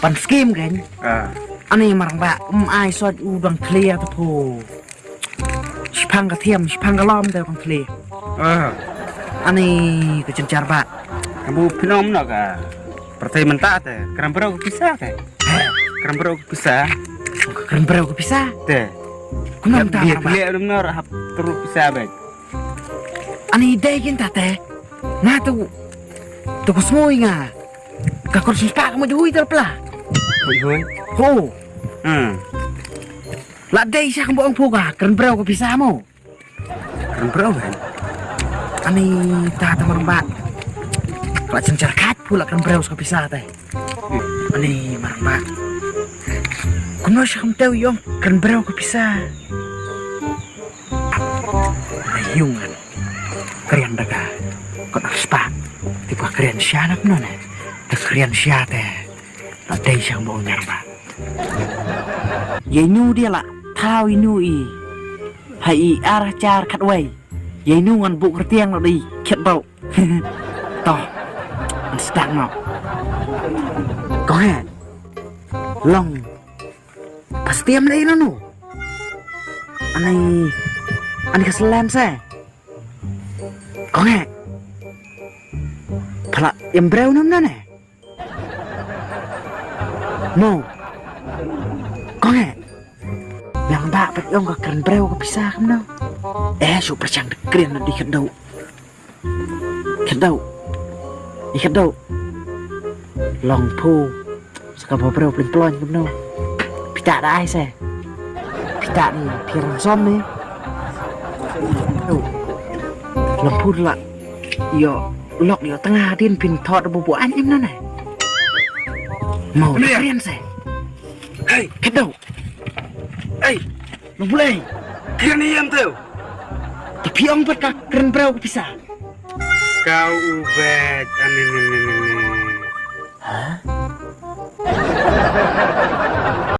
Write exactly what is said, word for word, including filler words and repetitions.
Pan skim kan. Ah. Ani marang ba um ai sot u dang thlia ta pho. Shipang ka thiam, shipang ka lom te u dang thlia. Ah. Ani ka jynjar ba. Kamu phi ong no ka. Pyrthei mynta te, kren briew ka pisa te. Kren briew ka pisa. Kren briew ka pisa. Te. Kumno mynta. Bia marang ba. Bia leh rum no hap tru pisa bek. Ani dei kin ta te. Nga tu. Tu ko sngew nga. Ka kor shispa ka mo jui ter pla. Hui hui. Ho. Hmm. La dei sha kumba ong phu ka kren briew ka pisa mo. Kren briew kan. Ani ta ta marang ba. La jynjar khat phu la kren briew ka pisa te. Ani marang ba. Kumno sha kumta u ong kren briew ka pisa. Ai yung an. Kren da ka. Kot ar spa. Te ba kren sha na kumno ne. Te kren sha te. La dei sha kumba u ong marang ba. Ïa inu dia la thaw inu i. Ha i ar hajar khatwei. Ïa inu ngan buh kyrtiang la dei khatwei. Toh. An sdang no. Ko he. Long. Pastiam lei nanu. Ani. Ani ka slem se. Ko nge. Pala em briew nam nane. Mo. Ko nge. Yang ba pat ong ka kren briew ka pisa kam no. Eh, shu pyrshang de kren na di kdo. Khyrdau. I khyrdau. Long phu. Sa ka ba briew pling plon kumno. Phi ta da ai se. Phi ta ni phi rang som ni. Long phu la. Ïoh lok ïoh tnga din phin thot bu bu an im na ne. Mo. Kren se. Hei, khyrdau. Hei. Long Blei. Kren ïa em teu. Te phi ong pat ka kren briew ka pisa. Kau u bet. Ane ne ne ne ne. Ha?